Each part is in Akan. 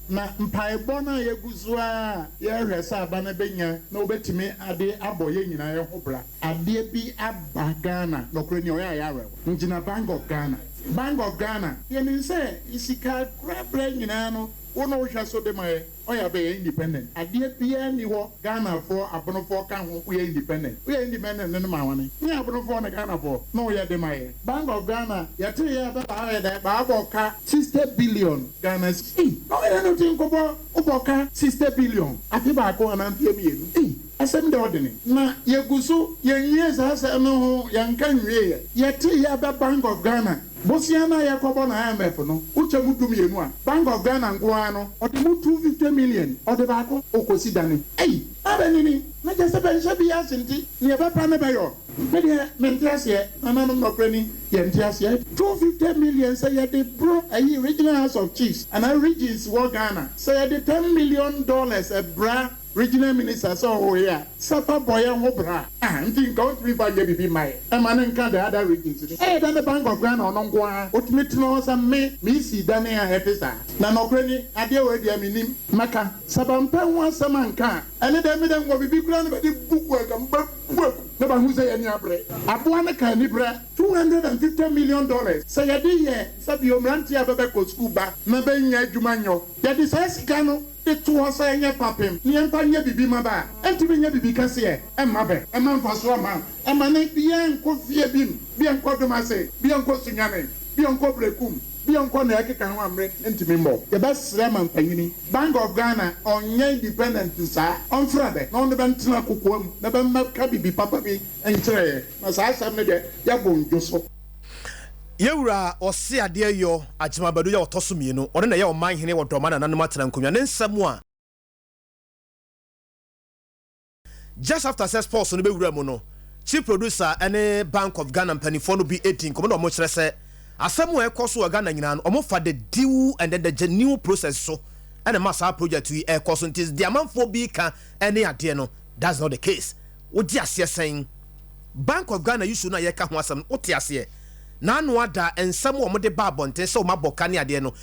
Na mpaebɔ no a yɛgu so ara a yɛrehwɛ sɛ aba no bɛnya na wɔbɛtumi ade abɔ yɛn nyinaa yɛn ho bra. Adeɛ bi aba Ghana, nɔkorɛ ni, ɔyɛ a ɛyɛ awerɛhoɔ. Ngyina Bank of Ghana. Bank of Ghana, yɛnim sɛ sika koraberɛ nyinaa no wo na wohwɛ so de ma yɛ. Ɔyɛ a bɛyɛ independent. Adeɛ biara nni hɔ Ghanafoɔ abonofoɔ ka ho woyɛ independent. Woyɛ independent no ma wane? Nyɛ abonofoɔ ne Ghanafoɔ na woyɛ de ma yɛ. Bank of Ghana yɛtee yɛ bɛ baa yɛ dɛ baa bɔ ka 60 billion Ghana cedis. Ei na ɔyɛ no te nkɔbɔ wobɔ ka 60 billion afe baako anaa mfeɛ mmienu. Ei asɛm dɛ ɔdene. Na yɛgu so yɛnwie saa asɛm no ho yɛnka nwieɛ. Yɛtee yɛ bɛ Bank of Ghana Bosea no a yɛkɔbɔ no IMF no, wokyɛ mu 12 a, Bank of Ghana nko ara no, ɔde mu 250 million, ɔde baako ɔkɔsi dane. Ei! Abɛnini! Na kyerɛ sɛ bɛnhyɛ bi ase nti, neɛ ɛbɛpa no bɛyɔ. Me deɛ, mente aseɛ. Nananom, nɔkorɛ ni, yɛnte aseɛ. 250 million, sɛ yɛde boro ayi Regional House of Chiefs anaa regions wɔ Ghana, sɛ yɛde $10 million bra Regional Minister sɛ ɔwɔ a, sɛ fa bɔ yɛn ho bra a, nti nka ɔntumi mfa nyɛ biribi mma yɛn, ɛma no nka the other regions no. Ɛyɛ dɛn ne Bank of Ghana ɔno nko ara ɔtumi tena hɔ sɛ me mesi dane a ɛte saa? Na nɔkorɛ ni, adeɛ wei deɛ mennim. Mɛka. Sɛ bampɛ ho asɛm anka a, ɛne dɛn me dɛ nwɔ biribi koraa na bɛde buku a nka mobɛbu agu na bahu sɛ yɛn ani abere. Aboa no ka aniberɛ. $250 million sɛ yɛde yɛ sɛ bio mmeranteɛ a bɛbɛkɔ sukuu ba na bɛnnya adwuma nyɔ, yɛde saa sika no de to hɔ sɛ ɛnyɛ fapem na yɛmfa nyɛ biribi mma bɛ a, ɛntumi nyɛ biribi kɛseɛ mma bɛ, ɛmma mfasoɔ mma, ɛmma ne biaa nkɔ fie bim, bia nkɔ Domase, bia nkɔ Sunyani, bia nkɔ Berekum, bia nkɔ nea ɛkeka ho a mmerɛ ntumi mmɔ. Yɛbɛsrɛ mampanyini, Bank of Ghana ɔnyɛ independent saa, ɔmfrɛ bɛ na ɔne bɛ ntena kokoam na bɛmmɛka biribi papa bi nkyerɛ yɛ, na saa asɛm no deɛ yɛbo ndwo so. Yɛwura ɔse adeɛ yɔ Agyemabadu yɛ ɔtɔ so mmienu, ɔno na ɛyɛ ɔman hene wɔ Dɔma nananom atena nkonnwa ne nsɛm a just after sɛ sports no bɛwura mu no, chief producer ne Bank of Ghana mpanimfoɔ no bi edi nkɔmɔ na wɔn kyerɛ sɛ asɛm a ɛkɔ so wɔ Ghana nyinaa no, wɔn fa the due and then the genuine process so ɛna ma saa project yi ɛkɔ so, nti deɛ amanfoɔ bi ka ɛne adeɛ no, that's not the case. Wogye aseɛ sɛn? Bank of Ghana issue no a yɛka ho asɛm no, wote aseɛ n'ano ada nsɛm a wɔde ba abɔnten sɛ wɔn abɔ ka ne adeɛ no,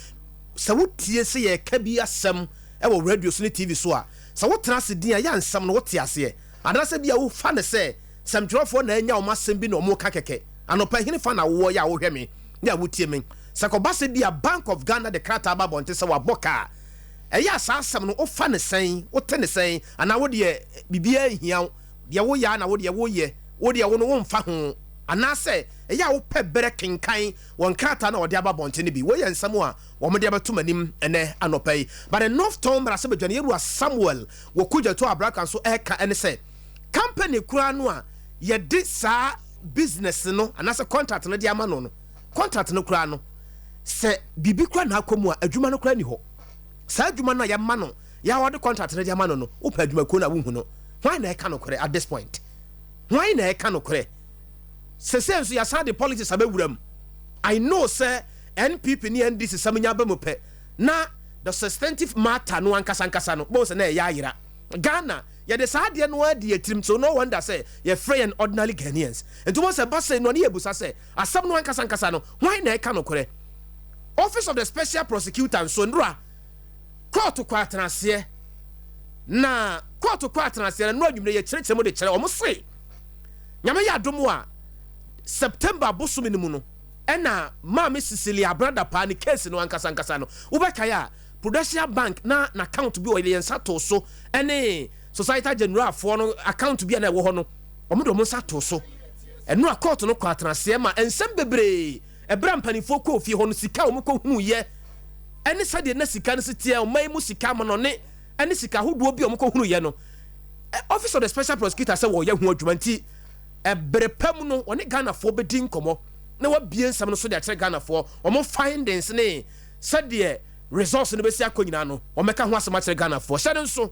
sɛ wotie sɛ yɛka bi asɛm ɛwɔ radio so ne TV so a, sɛ wotena ase din a yɛ nsɛm no, wote aseɛ anaasɛ bi a wofa ne sɛ sɛmtwerɛfoɔ na anya wɔn asɛm bi na wɔn ka kɛkɛ? Anɔpa hene fa na wowɔ yɛ a wohwɛ me ne a wotie me sɛ kɔba sɛ bi a Bank of Ghana de krataa ba abɔnten sɛ wabɔ kaa, ɛyɛ a saa asɛm no wofa ne sɛn, wote ne sɛn, anaa wodeɛ biribiara nhia wo, deɛ woyɛ a na wodeɛ woyɛ, wodeɛ wo no womfa ho, anaasɛ ɛyɛ a wopɛ berɛ kenkan wɔn krataa na wɔde aba abɔnten no bi? Wɔyɛ nsɛm a wɔn de abɛto m'anim ɛnɛ anɔpa yi. But the North Tongu mmarahyɛbadwa no, yɛwura Samuel wɔ Kudjato Abraka nso ɛreka ɛne sɛ company koraa no a yɛde saa business no anaasɛ contract no de ama no, contract no koraa no, sɛ biribi koraa na akɔ mu a, adwuma no koraa ni hɔ. Saa adwuma no a yɛama no, yɛa wɔde contract no de ama no, wopɛ adwumakuo no a wohu no. Hwan na ɛka nokorɛ at this point? Hwan na ɛka nokorɛ? Sese nso yɛasan de politics abɛwura mu. I know sɛ NPP ne NDC sɛm nya aba mu pɛ na the substantive matter no ankasa ankasa no bɔn sɛ na ɛyɛ ayera. Ghana yɛde saa adeɛ no adi atirim, so no wonder sɛ yɛfrɛ yɛn ordinary Ghanaians. Nti wɔn sɛ ba sɛ no ne yɛbusa sɛ asɛm no ankasa ankasa no, hwan na ɛka nokorɛ? Office of the Special Prosecutor nso, nnora court kɔ atenaseɛ, na court kɔ atenaseɛ no nnora anwummerɛ yɛkyerɛkyerɛ mu de kyerɛ wɔn se Nyame yɛ adom a, September bosome no mu no ɛna Maame Cecilia Abena Dapaah ne case no ankasa ankasa no, wobɛkae a, Prudential Bank na n'account bi ɔyɛ yɛn nsa to so, ɛne Societe Generale foɔ no account bi a na ɛwɔ hɔ no, wɔn de wɔn nsa to so. Ɛno a court no kɔ atenaseɛ ma nsɛm bebree ɛberɛ a mpanimfoɔ kɔɔ fie hɔ no, sika a wɔn kɔ hu yɛ ɛne sɛdeɛ na sika no si teɛ, ɔman yi mu sika amanɔne ɛne sika ahodoɔ bi a wɔn kɔ hunu yɛ no, Office of the Special Prosecutor sɛ wɔyɛ ho adwuma, nti ɛbere pa mu no wɔne Ghanafoɔ bɛdi nkɔmmɔ na wɔabie nsɛm no so de akyerɛ Ghanafoɔ, wɔn findings ne sɛdeɛ results no bɛsi akɔ nyinaa no, wɔmɛka ho asɛm akyerɛ Ghanafoɔ. Hyɛ no nso.